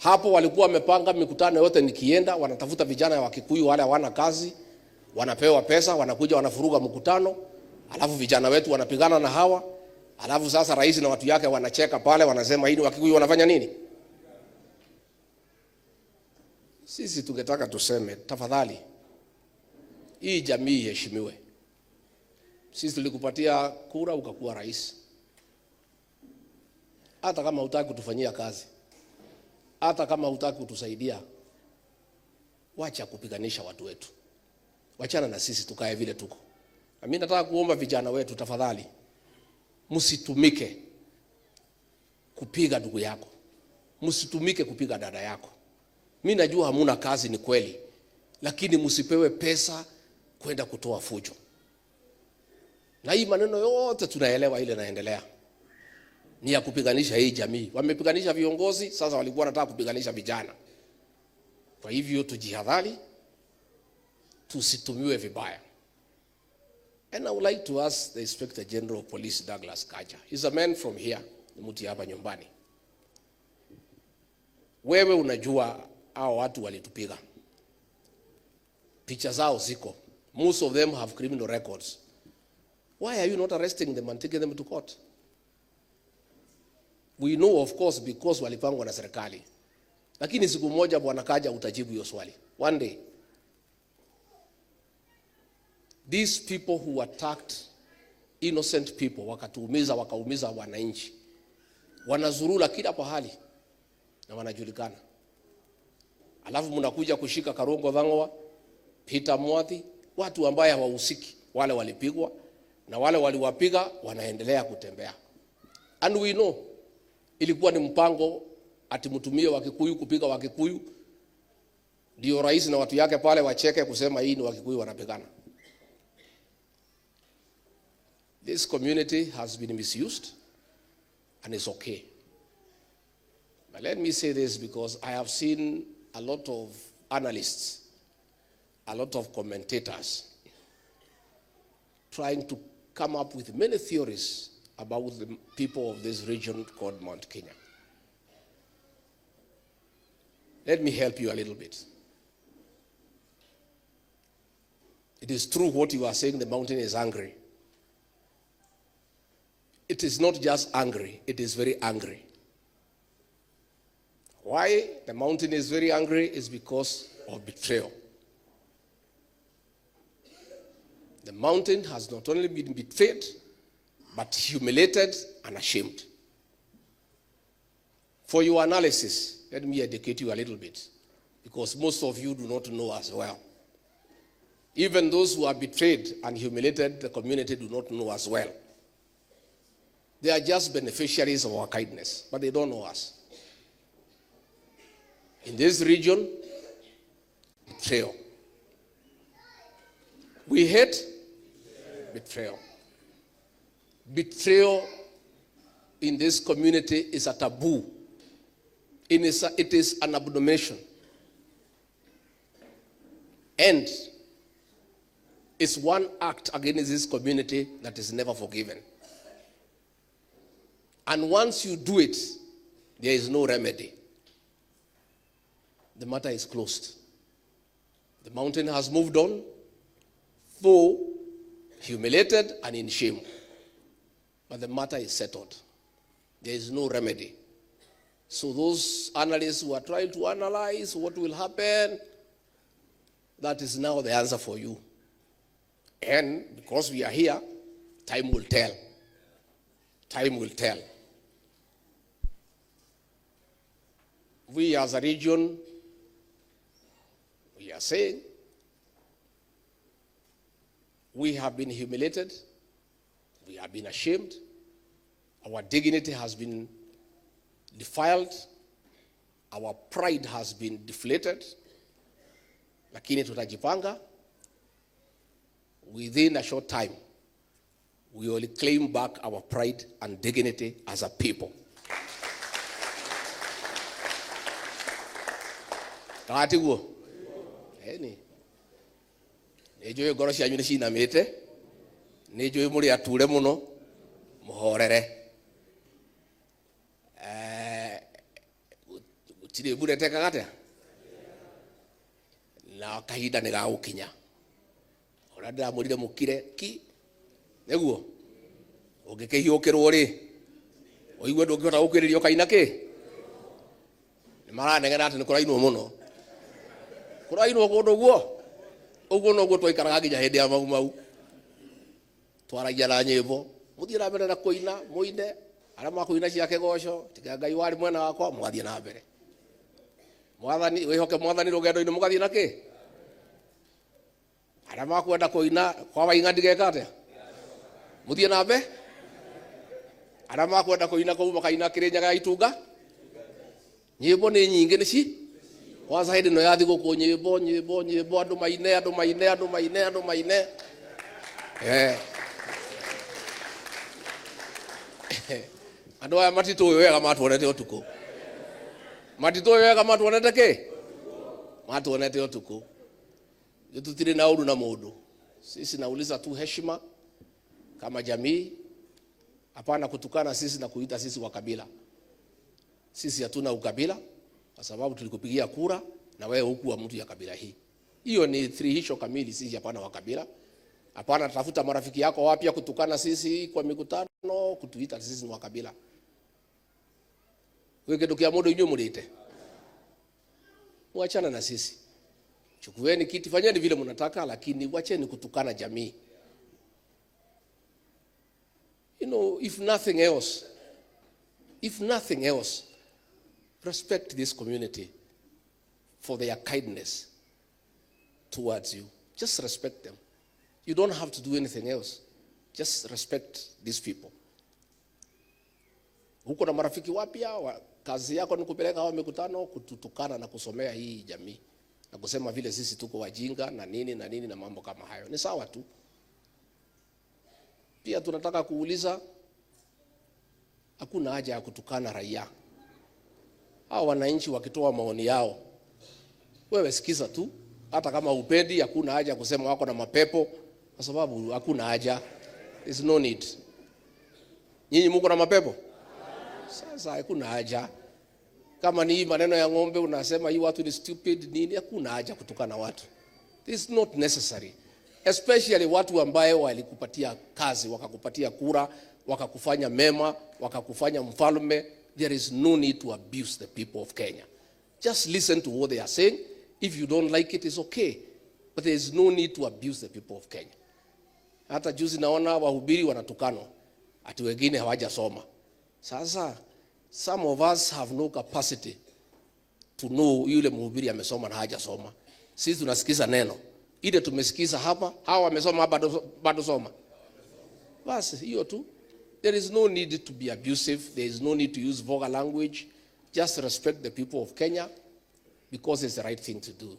Hapo walikuwa wamepanga mikutano yote, nikienda wanatafuta vijana wa Kikuyu wale hawana kazi, wanapewa pesa, wanakuja wanafuruga mkutano, alafu vijana wetu wanapigana na hawa, alafu sasa rais na watu yake wanacheka pale, wanasema hii ni Wakikuyu wanafanya nini? Sisi tungetaka tuseme, tafadhali, hii jamii iheshimiwe. Sisi tulikupatia kura ukakuwa rais, hata kama hutaki kutufanyia kazi, hata kama hutaki kutusaidia, wacha kupiganisha watu wetu, wachana na sisi tukae vile tuko. Na mimi nataka kuomba vijana wetu, tafadhali, msitumike kupiga ndugu yako, msitumike kupiga dada yako. Mimi najua hamuna kazi, ni kweli, lakini msipewe pesa kwenda kutoa fujo. Na hii maneno yote tunaelewa ile inaendelea ni ya kupiganisha hii jamii. Wamepiganisha viongozi, sasa walikuwa wanataka kupiganisha vijana. Kwa hivyo tujihadhari, tusitumiwe vibaya. And I would like to ask the Inspector General of Police Douglas Kanja. He's a man from here, ni mtu hapa nyumbani. Wewe unajua hao watu walitupiga. Picha zao ziko. Most of them have criminal records. Why are you not arresting them and taking them to court? We know of course because walipangwa na serikali. Lakini siku moja Bwana Kanja utajibu hiyo swali. One day. These people who attacked innocent people, wakatuumiza, wakaumiza wananchi, wanazurura kila pahali na wanajulikana. Alafu mnakuja kushika Karungo Thang'wa, Peter Mwathi, watu ambaye hawahusiki, wale walipigwa na wale waliwapiga wanaendelea kutembea. And we know ilikuwa ni mpango ati mtumie Wakikuyu kupiga Wakikuyu, ndio rais na watu yake pale wacheke kusema hii ni Wakikuyu wanapigana. This community has been misused and it's okay. But let me say this because I have seen a lot of analysts, a lot of commentators trying to come up with many theories about the people of this region called Mount Kenya. Let me help you a little bit. It is true what you are saying, the mountain is angry. It is not just angry, it is very angry. Why the mountain is very angry is because of betrayal. The mountain has not only been betrayed, but humiliated and ashamed. For your analysis, let me educate you a little bit, because most of you do not know as well. Even those who are betrayed and humiliated the community do not know as well. They are just beneficiaries of our kindness, but they don't know us. In this region, betrayal. We hate betrayal. Betrayal in this community is a taboo. It is an abomination. And it's one act against this community that is never forgiven. And once you do it, there is no remedy. The matter is closed. The mountain has moved on, though humiliated and in shame. But the matter is settled. There is no remedy. So those analysts who are trying to analyze what will happen, that is now the answer for you. And because we are here, time will tell. Time will tell. We as a region, we are saying we have been humiliated, we have been ashamed, our dignity has been defiled, our pride has been deflated, lakini tutajipanga. Within a short time, we will claim back our pride and dignity as a people. Katiguo? Eni. Nĩnjũĩ ngoro cianyu nĩ cinamĩte, nĩnjũĩ mũrĩ ature mũno, mũhorere. Gũtirĩ mbura ĩtekaga atĩa, na kahinda nĩ gagũkinya. Ũrĩa ndĩramwĩrire mũkire ki nĩguo ũngĩkĩhiũkĩrwo rĩ, ũigue ndũngĩhota gũkĩrĩria ũkaina kĩ. Nĩ maranegena atĩ nĩ kũrainwo mũno, kũrainwo kũndũ guo. Ũguo noguo twaikaraga nginya hĩndĩ ya Mau Mau, twaragia na nyĩmbo. Mũthiĩ na mbere na kũina, mũine arĩa makũina cia kĩgoco, tiga Ngai warĩ mwena wakwa, mũgathiĩ na mbere. Mwathani, wĩhoke Mwathani rũgendo-inĩ, mũgathiĩ na kĩ. Arĩa makwenda kũina kwa Waing'a ndigeka atĩa, mũthiĩ na mbere. Arĩa makwenda kũina kũu makaina Kĩrĩnyaga ya Itunga. Nyĩmbo nĩ nyingĩ, nĩ ci kwanza hĩndĩ ĩno ya thigũkũ, nyĩmbo nyĩmbo nyĩmbo, andũ maine, andũ maine, andũ maine, andũ maine. Andũ aya matitũĩ wega, matuonete ũtukũ, matitũĩ wega, matuonete kĩ, matuonete ũtukũ. Tũtirĩ na ũru na mũndũ. Sisi nauliza tu heshima kama jamii, hapana kutukana sisi na kuita sisi wa kabila. Sisi hatuna ukabila kwa sababu tulikupigia kura na wewe hukuwa mtu ya kabila hii. Hiyo ni thihirisho kamili, sisi hapana wa kabila. Hapana tafuta marafiki yako wapya kutukana sisi kwa mikutano, kutuita sisi ni wa kabila. Wewe kindu kia mundu inyuĩ mũrĩte. Mwachana na sisi. Chukueni kiti, fanyeni vile mnataka, lakini wacheni kutukana jamii. If nothing else, if nothing else, respect this community for their kindness towards you. Just respect them. You don't have to do anything else. Just respect these people. Huko na marafiki wapya wa, kazi yako ni kupeleka hao mikutano, kututukana na kusomea hii jamii na kusema vile sisi tuko wajinga na nini na nini na mambo kama hayo. Ni sawa tu. Pia tunataka kuuliza, hakuna haja ya kutukana raia. Hao wananchi wakitoa maoni yao, wewe sikiza tu, hata kama upendi, hakuna haja kusema wako na mapepo, kwa sababu hakuna haja. There's no need. Nyinyi mko na mapepo? Sasa hakuna haja. Kama ni hii maneno ya ng'ombe unasema hii watu ni stupid nini, hakuna haja kutukana watu. This is not necessary. Especially watu ambaye walikupatia kazi, wakakupatia kura, wakakufanya mema, wakakufanya mfalme. There is no need to abuse the people of Kenya. Just listen to what they are saying. If you don't like it, it's okay. But there is no need to abuse the people of Kenya. Hata juzi naona wahubiri wanatukanwa, ati wengine hawajasoma. Sasa some of us have no capacity to know yule mhubiri amesoma na hajasoma. Sisi tunasikiza neno ile tumesikiza hapa, hawa wamesoma bado, bado soma. Basi hiyo tu. There is no need to be abusive. There is no need to use vulgar language. Just respect the people of Kenya because it's the right thing to do.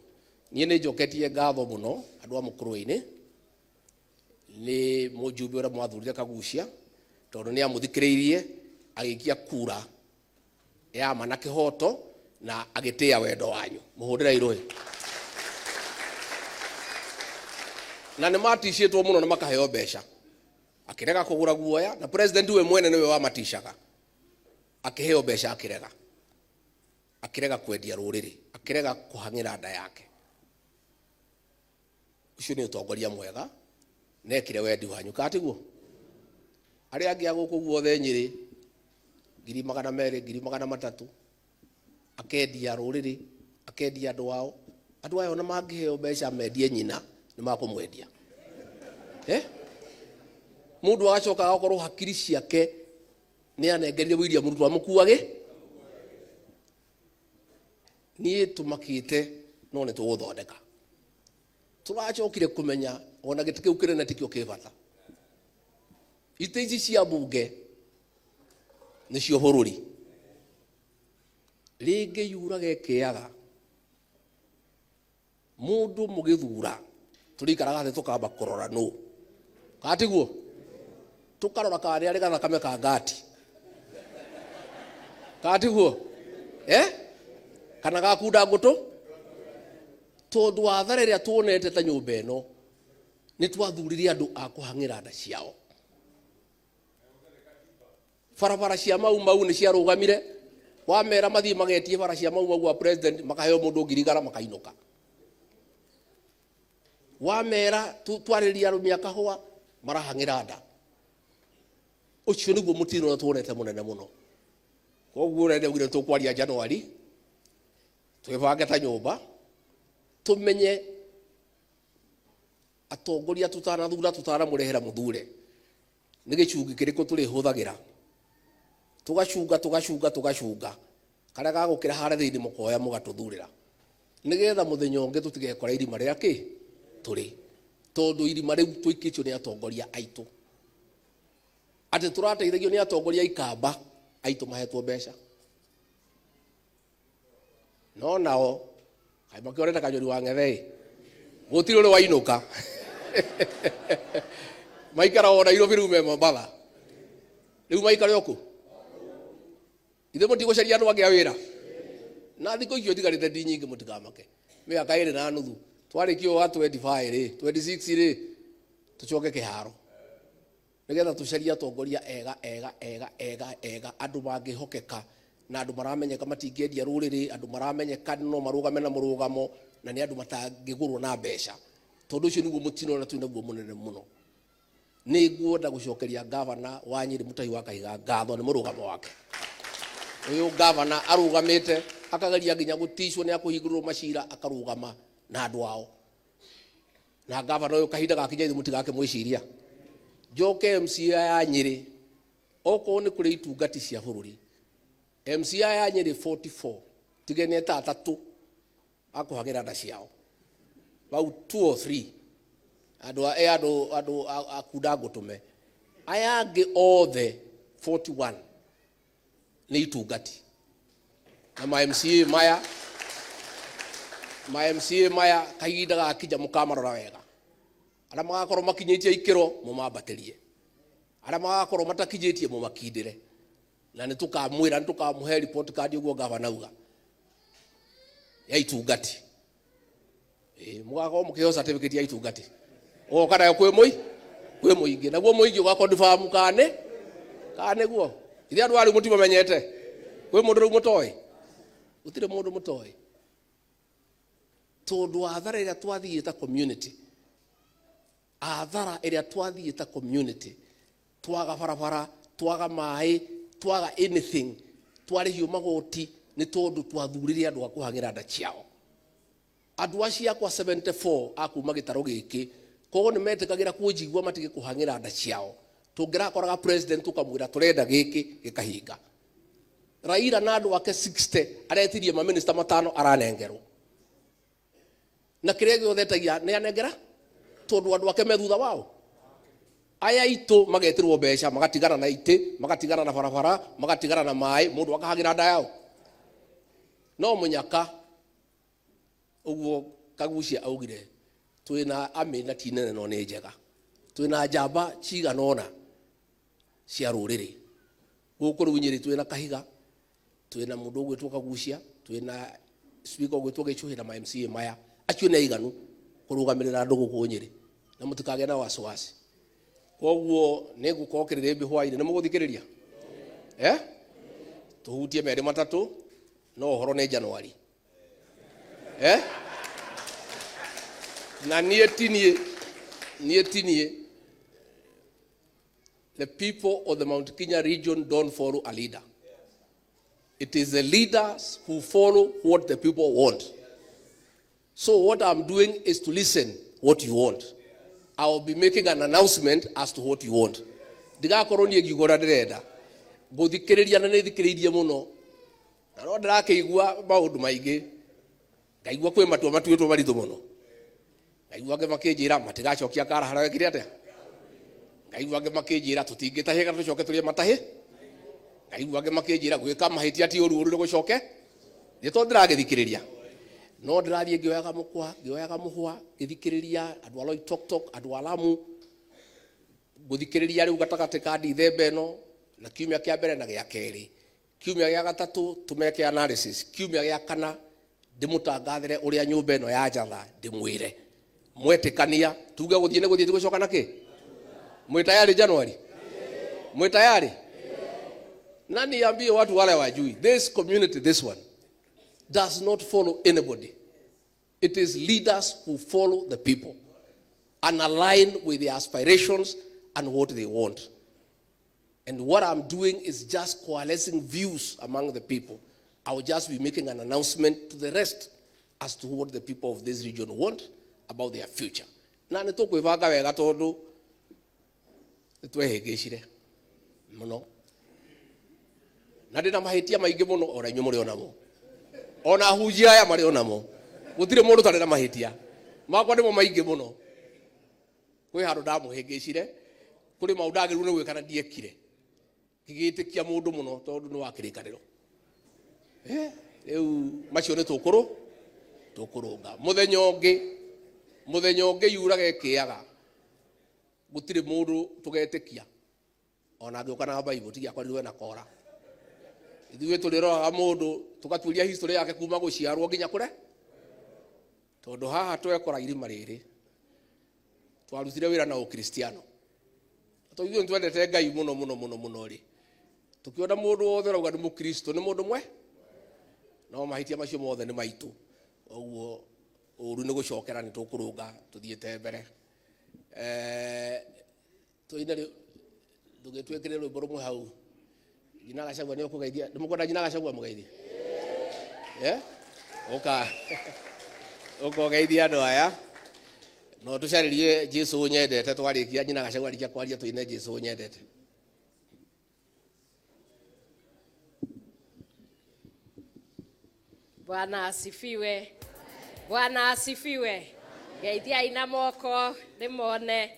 Niĩ nĩ njoketie ngatho mũno andũ a Mũkũrwe-inĩ nĩ mũjumbe ũrĩa mwathurire Kagucia, tondũ nĩ amũthikĩrĩirie agĩikia kura ya ma na kĩhoto na agĩtĩa wendo wanyu. Mũhũrĩre irũĩ. Na nĩ maticĩtwo mũno na makaheo mbeca, akĩrega kũgũra guoya, na president we mwene nĩwe wamatishaga, akĩheo mbeca akĩrega, akĩrega kwendia rũrĩrĩ, akĩrega kũhang'ĩra nda yake. Ũcio nĩ ũtongoria mwega nekire wendi wanyu, katiguo arĩa angĩ a gũkũ guothe Nyĩrĩ, 200,000, 300,000, akendia rũrĩrĩ, akendia andũ ao. Andũ aya ona mangĩheo mbeca mendie nyina nĩ makũmwendia. Mũndũ agacoka agakorwo hakiri ciake nĩ anengerire William Ruto amũkuage. Niĩ tũmakĩte no nĩ tũgũthondeka. Tũracokire kũmenya ona gĩtĩ kĩu kĩnene tikĩo kĩ bata. Itĩ ici cia mbunge nĩcio bũrũri. Rĩngĩ yuraga ĩkĩaga mũndũ mũgĩthura, tũrĩikaraga thĩ tũkamba kũrora nũ katiguo, tũkarora kana nĩ arĩ gathakame ka ngati katiguo, kana gakunda ngũtũ, tondũ wathara ĩrĩa tuonete ta nyũmba ĩno nĩ twathurire andũ a kũhang'ĩra nda ciao. Barabara cia Mau Mau nĩ ciarũgamire. Wamera mathiĩ magetie bara cia Mau Mau wa president, makaheo mũndũ 100,000 makainũka. Wamera twarĩria arũme a kahũa, marahang'ĩra nda. Ũcio nĩguo mũtino ũrĩa tuonete mũnene mũno. Koguo ũrĩa ndaugire tũkwaria January, twĩbange ta nyũmba, tũmenye atongoria tutanathura, tutanamũrehera mũthure, nĩ gĩcungi kĩrĩkũ tũrĩhũthagĩra. Tũgacunga, tũgacunga, tũgacunga, karĩa gagũkĩra harĩa thĩinĩ mũkoya mũgatũthurĩra, nĩgetha mũthenya ũngĩ tũtigekora irima rĩa kĩ tũrĩ, tondũ irima rĩu tũikĩtio nĩ atongoria aitũ, atĩ tũrateithagio nĩ atongoria ikamba aitũ mahetwo mbeca, no nao kaĩ makĩorete kanyũri wa ng'ethe, gũtirĩ ũrĩ wainũka, maikara o Nairobi rĩu me Mombatha, rĩu maikare o kũ. Ithuĩ mũtigũcaria andũ angĩ a wĩra na thikũ icio itigarĩte ndi nyingĩ, mũtikamake, mĩaka 2.5 twarĩkia wa 25 rĩ, 26 rĩ, tũcoke kĩharo nĩgetha tũcarie atongoria ega ega ega ega ega, andũ mangĩhokeka na andũ maramenyeka matingĩendia rũrĩrĩ, andũ maramenyeka no marũgame na mũrũgamo, na nĩ andũ matangĩgũrwo na mbeca, tondũ ũcio nĩguo mũtino ũrĩa twĩ naguo mũnene mũno. Nĩ nguenda gũcokeria gavana wa Nyĩrĩ Mutahi wa Kahiga ngatho nĩ mũrũgamo wake. Ũyũ gavana arũgamĩte akageria nginya gũticwo nĩ akũhingũrĩrwo macira, akarũgama na andũ ao. Na gavana ũyũ kahinda gakinya ithuĩ mũtigakĩmwĩciria. Njoke MCA ya Nyĩrĩ, okorwo nĩ kũrĩ itungati cia bũrũri, MCA ya Nyĩrĩ 44 tige nĩ eta atatũ akũhagĩra nda ciao bau, 2 or 3 andũ andũ akunda ngũtũme, aya angĩ othe 41 nĩ itungati. Na ma MCA maya, ma MCA maya, kahinda gakinya mũkamarora wega, arĩa magakorwo makinyĩtie ikĩro mũmambatĩrie, arĩa magakorwo matakinyĩtie mũmakindĩre, na nĩ tũkamwĩra, nĩ tũkamũhe report card ũguo gavana auga ya itungati. Mũgakorwo mũkĩheo certificate ya itungati, ũgoka nayo kwĩ mũi kwĩ mũingĩ, naguo mũingĩ ũgakonfirm kana kana nĩguo. Ithe andũ arĩu mũtimamenyete, kwĩ mũndũ rĩu mũtoĩ? Gũtirĩ mũndũ mũtoĩ, tondũ athara ĩrĩa twathiĩ ta community, athara ĩrĩa twathiĩ ta community, twaga barabara, twaga maĩ, twaga anything, twarĩhio magoti nĩ tondũ twathurire andũ a kũhang'ĩra nda ciao. Andũ acio akwa 74 a kuma gĩtarũ gĩkĩ, koguo nĩ metĩkagĩra kũnjigua matige kũhang'ĩra nda ciao. Tũngĩrakoraga president tũkamwĩra tũrenda gĩkĩ, gĩkahinga. Raila na andũ ake 60 aretirie maminista matano, aranengerwo na kĩrĩa gĩothe etagia nĩ anengera, tondũ andũ ake me thutha wao. Aya aitũ magetĩrwo mbeca, magatigana na itĩ, magatigana na barabara, magatigana na maĩ, mũndũ akahagĩra nda yao. No mũnyaka ũguo Kagucia augire, twĩna army na ti nene no nĩ njega, twĩna njamba cigana ũna cia rũrĩrĩ gũkũ. Rĩu Nyĩrĩ twĩna Kahiga, twĩna mũndũ ũgwĩtwo Kagucia, twĩna speaker ũgwĩtwo Gĩchũhĩ na ma MCA maya. Acio nĩ aiganu kũrũgamĩrĩra andũ gũkũ Nyĩrĩ, na mũtikagĩe na wasiwasi. Koguo nĩ ngũkorwo kĩrĩrĩmbĩ hwainĩ, nĩ mũgũthikĩrĩria eh tũhutie merĩ matatũ, no ũhoro nĩ January eh na niĩ ti niĩ, niĩ ti niĩ. The people of the Mount Kenya region don't follow a leader. It is the leaders who follow what the people want. So what I'm doing is to listen what you want. I will be making an announcement as to what you want. Ndigakorwo niĩ ngiuga ũrĩa ndĩrenda, ngũthikĩrĩria, na nĩ thikĩrĩirie mũno, na no ndĩrakĩigua maũndũ maingĩ. Ngaigua kwĩ matua matuĩtwo maritũ mũno, ngaigua angĩ makĩnjĩra matigacokia kara harĩa wekire atĩa, ngaigua angĩ makĩnjĩra tũtingĩtahĩka tũcoke tũrĩe matahĩ, ngaigua angĩ makĩnjĩra gwĩka mahĩtia ti ũru, ũru nĩ gũcoke. Nĩ tondũ ndĩragĩthikĩrĩria, no ndĩrathiĩ ngĩoyaga mũkwa, ngĩoyaga mũhwa, ngĩthikĩrĩria andũ a Loitoktok, andũ a Lamu. Ngũthikĩrĩria rĩu gatagatĩ ka Dithemba ĩno na kiumia kĩa mbere na gĩa kerĩ, kiumia gĩa gatatũ tũmeke analysis, kiumia gĩa kana ndĩmũtangathĩre ũrĩa nyũmba ĩno ya njatha, ndĩmwĩre mwetĩkania tuge gũthiĩ nĩ gũthiĩ, tũgũcoka na kĩ. Mwĩ tayari January? Mwĩ tayari? Na niambie watu wale wajui, this community, this one, does not follow anybody. It is leaders who follow the people and align with their aspirations and what they want. And what I'm doing is just coalescing views among the people. I will just be making an announcement to the rest as to what the people of this region want about their future. Na nĩ tũkwĩbanga wega tondũ nĩ twehĩngĩcire mũno na ndĩna mahĩtia maingĩ mũno, ona inyuĩ mũrĩ onamo, ona ahunjia aya marĩ onamo. Gũtirĩ mũndũ ũtarĩ na mahĩtia. Makwa nĩmo maingĩ mũno. Kwĩ handũ ndamũhĩngĩcire, kũrĩ maũndũ ndagĩrĩirwo nĩ gwĩka na ndiekire, ngĩgĩtĩkia mũndũ mũno tondũ nĩ wa kĩrĩkanĩro. Rĩu macio nĩ tũkũrũ tũkũrũnga mũthenya ũngĩ. Mũthenya ũngĩ yuraga ĩkĩaga, gũtirĩ mũndũ tũgetĩkia ona angĩũka na Bible. Tiga akorirwe na kora. Ithuĩ tũrĩroraga mũndũ, tũgatuĩria history yake kuma gũciarwo nginya kũre, tondũ haha twekora irima rĩrĩ twarutire wĩra na ũkristiano, tondũ ithuĩ nĩtwendete Ngai mũno mũno mũno mũno rĩ, tũkĩona mũndũ wothe ũrauga nĩ mũkristo nĩ mũndũ mwe, no mahĩtia macio mothe nĩ maitũ. Ũguo ũru nĩ gũcokera, nĩ tũkũrũnga tũthiĩte mbere. Tũine ndũgĩtwĩkĩre rwĩmbo rũmwe hau. Nyina Gachagua nĩ ũkũgeithia, nĩ mũkwenda nyina Gachagua mũgeithie? Ũka ũka ũgeithie andũ aya, no tũcarĩrie Jesu nyendete. Twarĩkia, nyina Gachagua arĩkia kwaria, tũine Jesu nyendete. Bwana asifiwe. Bwana asifiwe. Geithiai na moko ndĩmone.